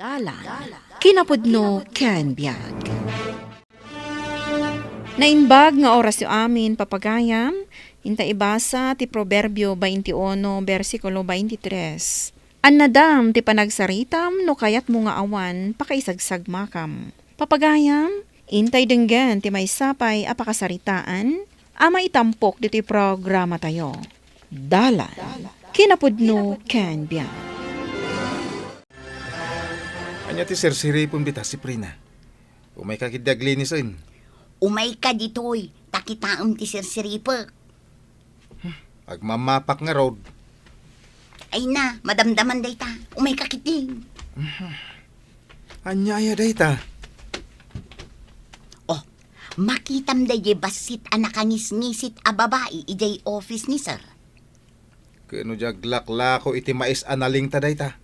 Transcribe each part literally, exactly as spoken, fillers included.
Dalan, kinapudno ken biag. Naimbag nga orasyo amin, papagayam, inta ibasa ti Proverbio twenty-one, bersikulo twenty-three. Annadam ti panagsaritam no kayatmo nga awan pakaisagsagmakam. Papagayam, intay denggen ti maysa pay a pakasaritaan a maitampok ditoy programatayo. Dalan, kinapudno ken biag. Ania ti sirsiripem dita, Siprina? Umayka ketdi aglinisen. Umayka ditoy, ta kitaem ti sirsiripek. Agmammapak ngarud. Ay na, madamdaman dayta. Umayka ketdi. Ania aya dayta? Oh, makitam daydiay bassit a nakangisngisit a babai idiay office ni sir. Ket no di aglaklako iti mais a nalingta dayta,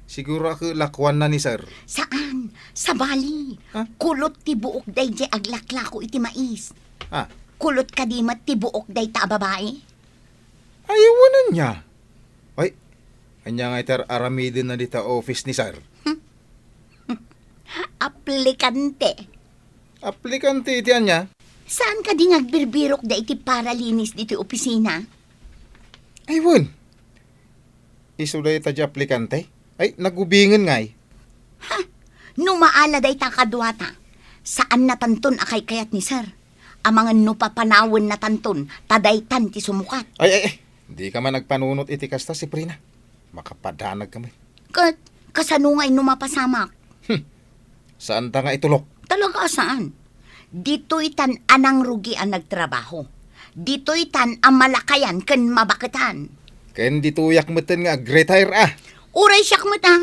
siguro a lakuanna ni sir. Saan? Sabali. Ha? Kulot ti buok daydiay aglaklako iti mais. Ha? Kulot kadi met ti buok dayta a babai? Ay, wen ania? Ay, ania nga iti ar-aramidenna dita office ni sir? Aplikante. Aplikante iti ania? Saan kadi nga agbirbirok da iti paralinis ditoy opisina? Ay, wen. Isu dayta di aplikante? Ay, nagubingen ngay. Ha? No maala dayta kaduata, saan natanton a kaykayat ni sir. Amangan no papanawen natanton, ta daytan ti sumukat. Ay, ay, ay. Dika man agpanunot iti kasta, Siprina. Makapadanag kami. Ket, kasano ngay no mapasamak? Hmm. Saanta nga itulok? Talaga a saan. Ditoy tan a nangrugi a nagtrabaho. Ditoy tan a malakayan ken mabaketan. Ken ditoyak metten nga agretire a. Uray siak met a.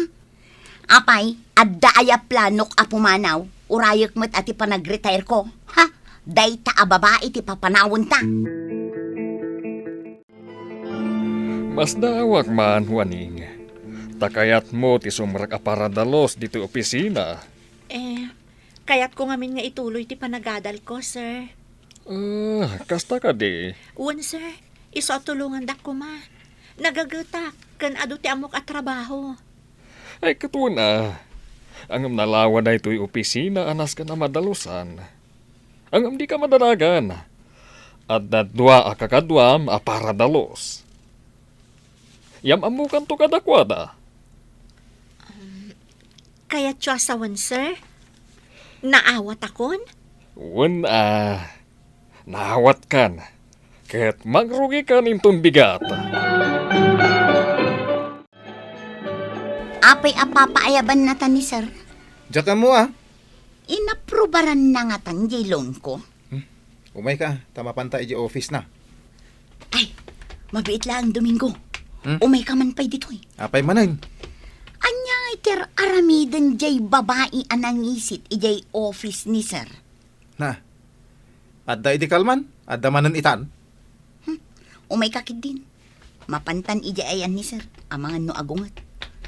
Apay, adda aya planok a pumanaw? Urayek met a ti panagretire ko. Ha? Dayta a babai ti papanawenta. Masdaawak man, Juaning. Ta kayatmo ti sumrek a paradalus ditoy opisina. Eh, kayatko ngamin nga ituloy ti panagadalko, sir. Ah, kasta kadi? Wen, sir. Isu a tulongandak koma. Nagagetak, ken adu ti ammok a trabaho. Ay, ket wen a. Ngem nalawa daytoy opisina a nasken a madalusan. Ngem dika madanagan. Adda dua a kakaduam a paradalus. Yam-ammokanto kadakuada. Um, kayatyo a sawen, sir? Naawatakon? Wen a, naawatkan. Ket mangrugikan inton bigat. Apay a papaayabannatan ni sir? Diak ammo a. Inaprubaranna ngatan diay loan ko? Hmm. Umayka, ta mapanta idiay office na. Ay, mabiit laeng Domingo. Hmm? Umayka man pay ditoy. Apay manen? Ania ngay ti ar-aramiden diay babai a nangisit idiay office ni sir? Na, adda idi kalman, adda manen itan. Hmm, umayka ketdin. Mapantan idiay ayan ni sir, amangan no agunget.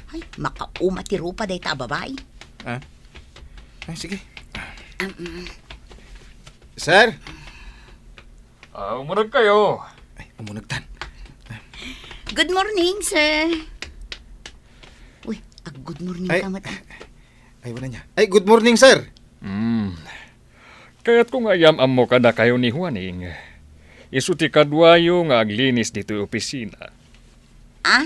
Ay, makauma ti rupa dayta a babai. Ah? Ay, sige. Um, mm. Sir? Ah, umunegkayo. Ay, umunegtan. Good morning, sir. Uy, ag-good morning ka met, ah. Ay, wala niya. Ay, good morning, sir. Hmm. Kayatko nga yam-ammo kadakayo ni Juaning. Isu ti kaduayo nga aglinis ditoy opisina. Ah?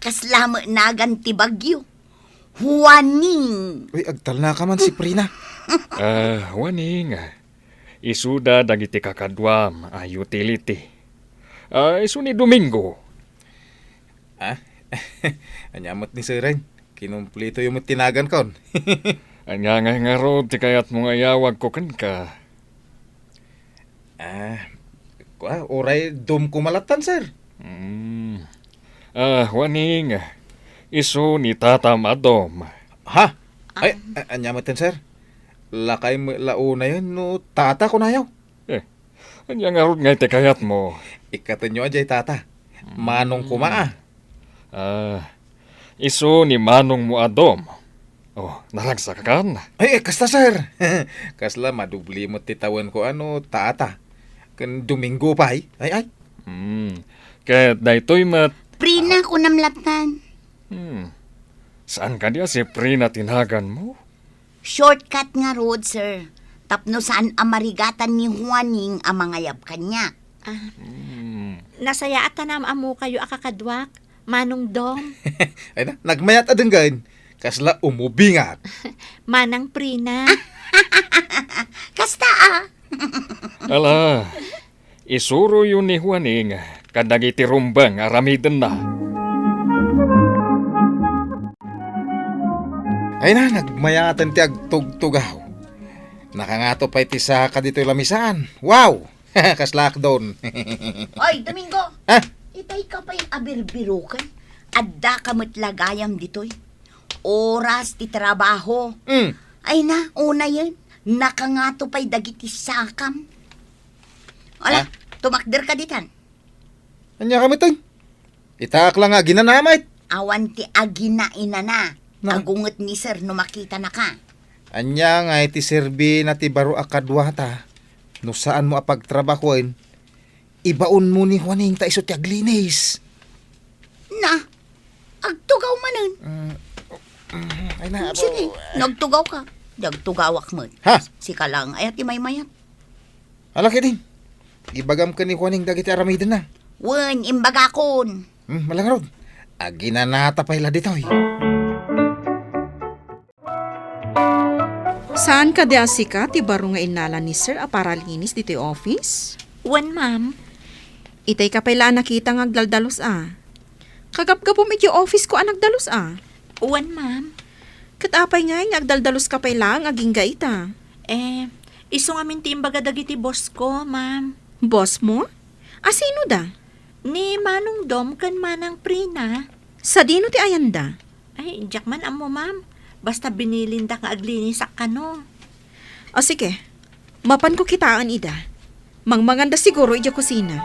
Kasla met nagan ti bagyo. Juaning. Uy, agtalna ka man, Siprina. Ah, Juaning. Isuda dagiti kakaduam a utility. Ah, isu ni Domingo. Ah? Ania met ni Seren? Kinumplitoyo met ti nagankon. Ania ngay ngarud ti kayatmo nga iyawagko kenka? Ah, kua, uray Dom koma lattan, sir. Mm. Ah, Juaning, isu ni tatam a Dom. Ha? Ay, a-, ania metten, sir? Lakay met la unayen no tata kunayo? Eh, ania ngarud ngay ti kayatmo? Ikkatenyo a diay tata. Manong koma, ah. Ah, isu ni manongmo a Dom. Oh, naragsakakan? Ay, eh, kasta, sir. Kasla madubli met ti tawenko a no tata. Ken Domingo pay. Ay, ay. Hmm. Ket daytoy met. Prina, kunam lattan. Hmm. Saan kadi a Siprina ti naganmo? Shortcut ngarud, sir. Tapno saan a marigatan ni Juaning a mangayab kaniak. Ah, nasayaat a naam-ammokayo a kakaduak, Manong Dom. Ay na, nagmayat a denggen. Kasla umubingak. Manang Prina. Kasta, ah. Ala, isuroyo ni Juaning kadagiti rumbeng a aramidenna. Ay na, nagmayaten ti agtugtugaw. Nakangato pay ti saka ditoy lamisaan. Wow! Kasla akdon. Oy, Domingo! Ah? Itay ka pay abirbiruken. Adda ka met la gayam ditoy. Oras ti trabaho. Mm. Ay na, unayen. Nakangato pay dagiti sakam. Ala, ah? Tumakder ka ditan. Ania ka met, oy? Itaak la nga aginana met. Awan ti aginainana. Na? Agunget ni sir no makitanaka. Ania ngay ti serbina ti baro a kaduata no saanmo a pagtrabahoen? Ibaonmo ni Juaning ta isu ti aglinis. Na, agtugaw manen. Mm, mm, ay na, sige, abo. Nagtugaw ka. Nagtugawak met. Ha? Sika lang, ay, ti maymayat. Ala ketdin, ibagam ken ni Juaning dagiti aramidenna. Wen, imbagakon. Hmm, malangarod. Aginanata pay la ditoy. Saan kadi a sika ti baro nga innala ni sir a paralinis ditoy office? Wen, ma'am. Itay ka pay la a nakita nga agdaldalos a. Kagapgapum iti office ko a nagdalus a. Wen, ma'am. Ket apay ngay nga agdaldaluska pay laeng agingga ita? Eh, isu ngamin ti imbaga dagiti boss ko, ma'am. Boss mo? A sino da? Ni Manong Dom ken Manang Prina. Sadino ti ayanda? Ay, diak man ammo, ma'am. Basta binilinda nga aglinisak kano. O sige, mapanko kitaen ida. Mangmanganda siguro idiay kusina.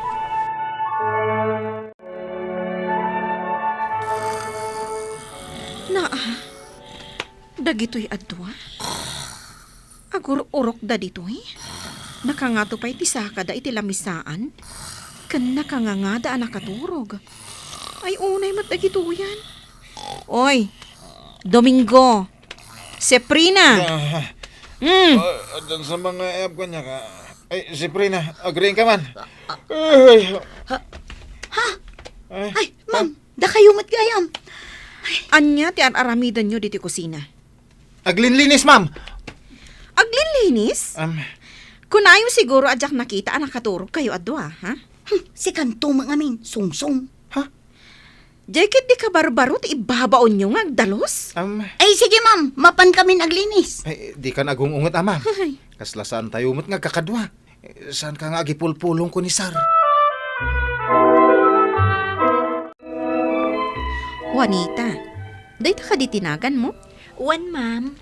Naa, dagitoy a dua? Agur-urokda ditoy? Nakangato pay ti sakada iti lamisaan? Ken nakangangada a nakaturog? Ay, unay met dagitoyan. Oy, Domingo! Seprina! Ah. Mm. Ah, addan sa mga ayab kaniak, ah. Ay, Seprina, agriing ka man. Ay. Ha? Ha? Ay. Ay, ma'am, dakayo met gayam. Ania ti ar-aramidenyo ditoy kusina? Aglinlinis, ma'am. Aglinlinis? Um. Kunayo siguro a diak nakita a nakaturog kayo a dua, ha? Hmm, sikanto met ngamin, sungsong. Ha? Diay ket di kabarbaro ti ibabaonyo nga agdalus? Am. Ay, sige, ma'am. Mapan kamin aglinis. Ay, dikan agung-unget, a, ma'am. Ay. Kasla saantayo met nga agkakadua. Saanka nga agipulpulong ken ni sir? Juanita, dayta kadi ti naganmo? Wen, ma'am.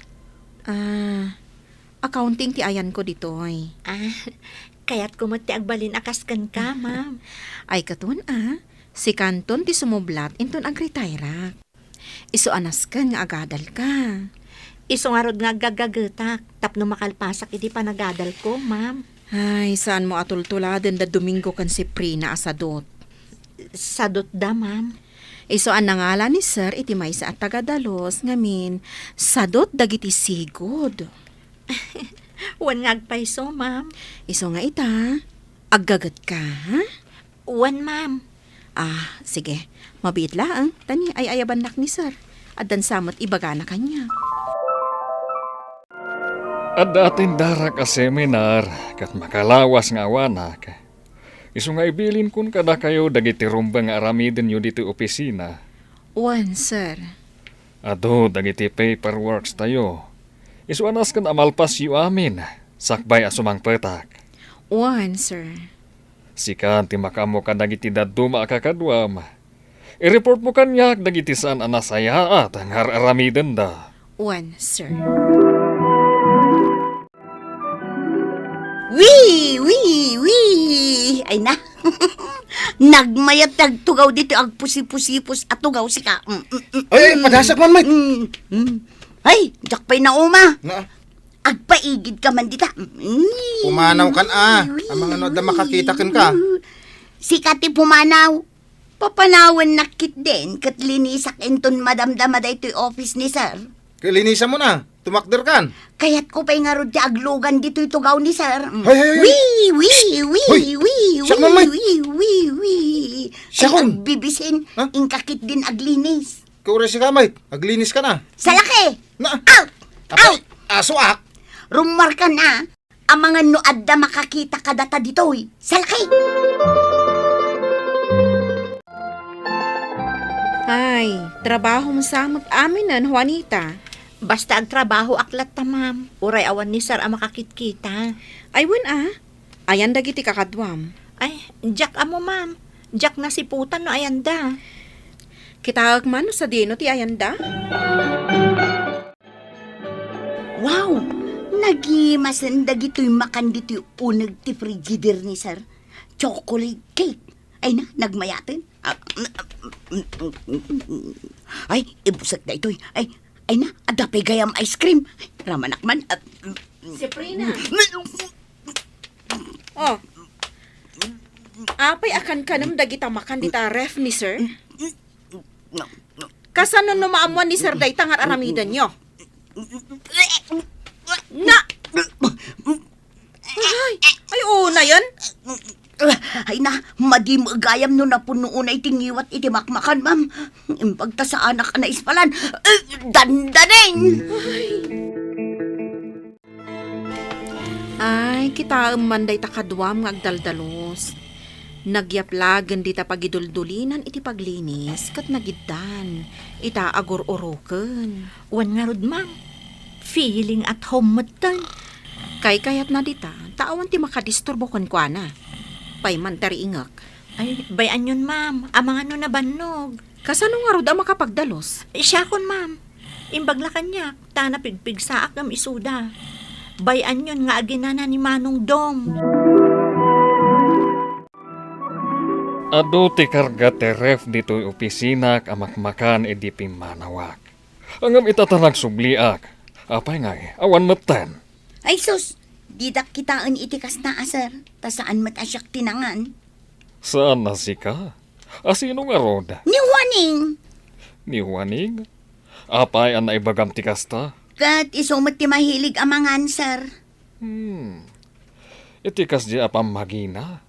Ah, accounting ti ayanko ditoy. Ah, kayatko met ti agbalin a kas kenka, ma'am. Ay, katon, a. Sikanton ti sumublat inton agretairak. Isu a nasken nga agadalka. Isu ngarud nga aggagagetak tapno makalpasak iti panagadalko, ma'am. Ay, saanmo a tultuladen da Domingo ken Seprina a sadut. Sadutda, ma'am. Isu a nangala ni sir iti maysa a tagadalus ngamin, sadut dagiti sigud. Wen nga agpayso, ma'am. Isu nga ita, aggagetka, ha? Wen, ma'am. Ah, sige. Mabiit laeng, ta ni ay-ayabannak ni sir. Addan sa met ibagana kaniak. Adda atendarak a seminar ket makalawas nga awanak. Isu nga ibilinkon kadakayo dagiti rumbeng nga aramidenyo ditoy opisina. Wen, sir. Adu dagiti paperworks tayo. Isu a nasken a malpasyo amin, sakbay a sumangpetak. Wen, sir. Sika ti makaammo kadagiti dadduma a kakaduam. I-report mo kaniak dagiti saan a nasayaat nga ar-aramidenda. Wen, sir. Wi, wi, wi! Ay na. Nagmayat ti agtugaw ditoy agpusipusipus a tugaw sika. Mm, mm, mm, Ay, ay, mm. Padasak man, Mike. Mm, mm. Ay, diak pay nauma. Na? Agpaigid ka man dita. Mm. Pumanaw kan, a. Wi, Amang ano, adda wi. Makakita kenka. Sika ti pumanaw. Papanawennak ketdin ket linisak inton madamdama daytoy office ni sir. Ket linisanmo na, tumakderkan. Kayatko pay ngarud ti aglugan ditoy tugaw ni sir. Mm. Hay, hay, hay. Wi, wi, wi, Hoy! Wi, siak wi, man, Mike. Wi, wi, wi. Siak Ay, on. Agbibisin, Ha? Inka ketdin aglinis. Kauray sika, Mike. Aglinis ka na. Salaki! Na. Out! Apay, Out! Asoak. Rumarka na. Amangan no adda makakita kadata ditoy. Salaki! Ay, trabahom sa met aminen, Juanita. Basta agtrabahoak latta, ma'am. Uray awan ni sir a makakitkita. Ay, wen a. Ayan dagiti kakaduam? Ay, diak ammo, ma'am. Diak nasiputan no ayanda. Kitaek man no sadino ti ayanda? Wow! Nagimasen dagitoy makan ditoy uneg ti frigider ni sir. Chocolate cake. Ay na, nagmayaten. Ah, ay, ibusek daytoy. Ay, ay na, adda pay gayam ice cream. Ay, ramanak man. Ah, Sabrina. Oh. Apay a kankanem dagita makan dita ref ni sir? Kasano no maammuan ni sir dayta nga ar-aramidenyo? Na! Ay, ay, unayen? Ay na, madi met gayam no napunno unay ti ngiwat iti makmakan, ma'am. Imbag ta saanak a naispalan. Dandaning! Ay. Ay, kitaem man dayta kaduam nga agdaldalos. Nagyaplagen dita pagiduldulinan iti paglinis ket nagiddan ita agur-uroken. Wen ngarud, ma'am, feeling at home metten. Kaykayatna dita, ta awan ti makadisturbo kenkuana. Pay man ti riingek. Ay, bay-anyon, ma'am. Amangan no nabannog. Kasano ngarud a makapagdalus? Siakon, ma'am. Imbag la kaniak, ta napigpigsaak ngem isuda. Bay-anyon nga aginana ni Manong Dom. Adu ti karga ti ref ditoy opisinak a makmakan idi pimmanawak. Ngem ita ta nagsubliak. Apay ngay, awan metten. Ay sus, didak kitaen iti kasta a sir, ta saan met a siak ti nangan. Saan a sika? A sino ngarud? Ni Juaning. Ni Juaning? Apay a naibagam ti kasta? Ket isu met ti mahilig a mangan, sir. Hmm. Iti kasdi a pammagina,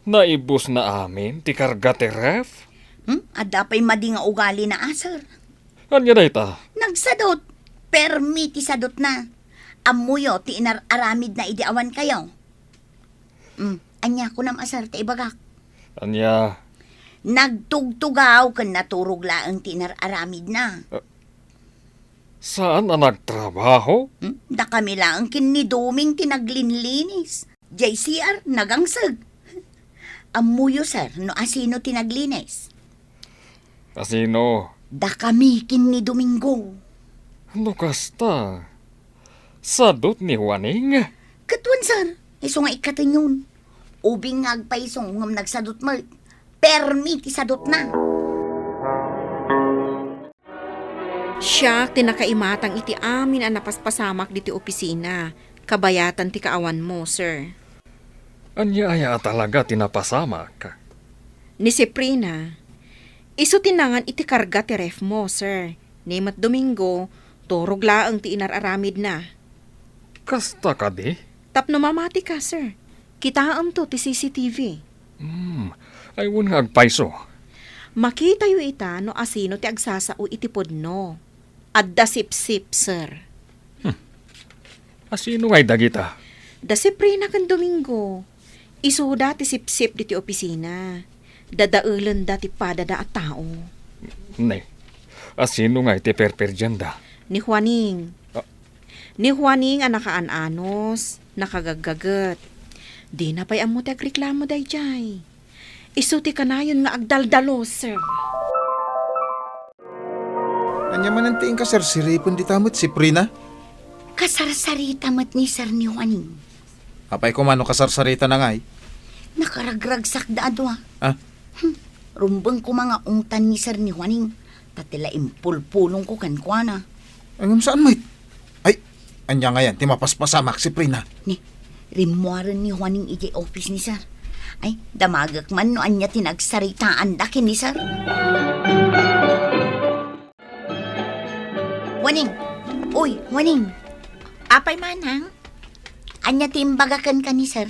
naibusna amin ti karga ti ref? Hmm? Adda pay madi nga ugalina a, sir. Ania dayta? Nagsadut. Permi ti sadutna. Ammoyo ti inar-aramidna idi awan kayo. Hmm, ania kunam a, sir, ti ibagak? Ania? Nagtugtugaw ken naturog laeng ti inar-aramidna. Ah, saan a nagtrabaho? Hmm? Dakami laeng ken ni Doming ti naglinlinis. Jay C R, nagangseg. Ammoyo, sir, no asino ti naglinis? Asino? Dakami ken ni Domingo. No kasta, sadut ni Juaning? Ket wen, sir, isu nga ikkatenyon. Ubing nga agpayso ngem nagsadut met. Permi ti sadutna. Siak ti nakaimatang iti amin a napaspasamak diti opisina, kabayatan ti kaawanmo, sir. Ania aya a talaga ti napasamak? Ni Siprina, isu ti nangan iti karga ti ref mo, sir. Ni met Domingo, turog laeng ti inar-aramidna. Kasta kadi? Tapno mamati ka, sir. Kitaemto ti C C T V. Hmm, ay wen nga agpayso. Makitayo ita no asino ti agsasao iti pudno. Adda sipsip, sir. Hmm. Asino ngay dagita? Da Siprina ken Domingo. Isuda ti sipsip diti opisina. Dadaelenda ti padada a tao. Ne, asino ngay ti perperdianda? Ni Juaning. Ah. Ni Juaning a nakaan-anos, nakagaggaget. Dina pay ammo ti agreklamo daydiay. Isu ti kanayon nga agdaldalos, sir. Ania manen ti inka sarsaripen dita met, Siprina? Kasarsarita met ni Sir ni Juaning. Apay koma no kasarsaritana ngay? Nakaragragsakda a dua. Ah? Hmm. Rumbeng koma nga ungtan ni Sir ni Juaning, ta ti la impulpulongko kenkuana. Ngem saan met? Ay, ania ngayen ti mapaspasamak, Siprina? Ni, rimmuaren ni Juaning idiay office ni Sir. Ay, damagek man no ania ti nagsaritaanda ken ni Sir. Waning! Uy, Waning! Apay, Manang? Ania ti imbaga kenka ni Sir?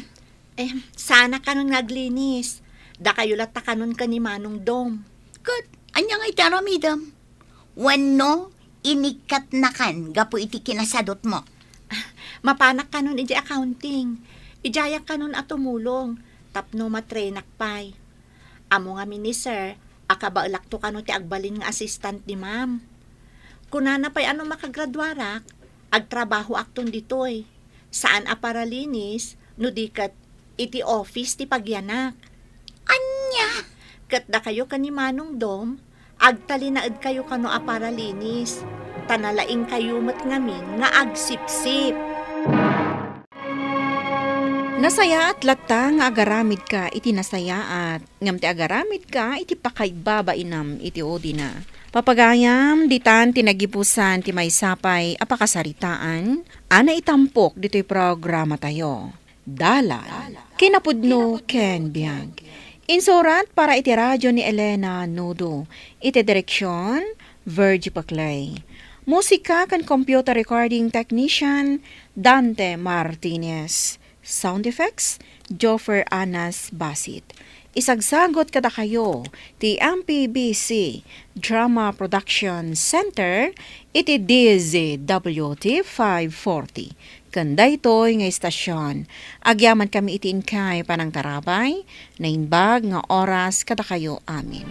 Eh, saan a kanon nga aglinis. Dakayo latta kanon ken ni Manong Dom. Ket, ania nga iti aramidem? Wenno, inikkatnakan gapu iti kinasadutmo? Mapanak kanon idiay accounting. Idiayak kanon a tumulong tapno matrainak pay. Ammo ngamin ni Sir a kabaelakto kano ti agbalin nga assistant ni Ma'am. Kunana pay a no makagraduarak, agtrabahoakton ditoy. Saan a paralinis, no di ket iti office ti pagyanak. Ania? Ket dakayo ken ni Manong Dom, agtalinaedkayo kano a paralinis, ta nalaingkayo met ngamin nga agsipsip. Nasayaat latta nga agaramidka iti nasayaat, ngem ti agaramidka iti pakaibabainam iti udina. Papagayam, ditan ti nagipusan ti maysa pay a pakasaritaan a naitampok ditoy programatayo. Dalan, kinapudno ken biag. Insurat para iti radio ni Elena Nudo. Iti direksion, Virgie Paclay. Musika ken computer recording technician, Dante Martinez. Sound effects, Joffer Anas Basit. Isagsagot kadakayo ti M P B C Drama Production Center iti D Z W T five forty. Ken daytoy nga istasyon, agyamankami iti inkay panangtarabay, naimbag nga oras kadakayo amin.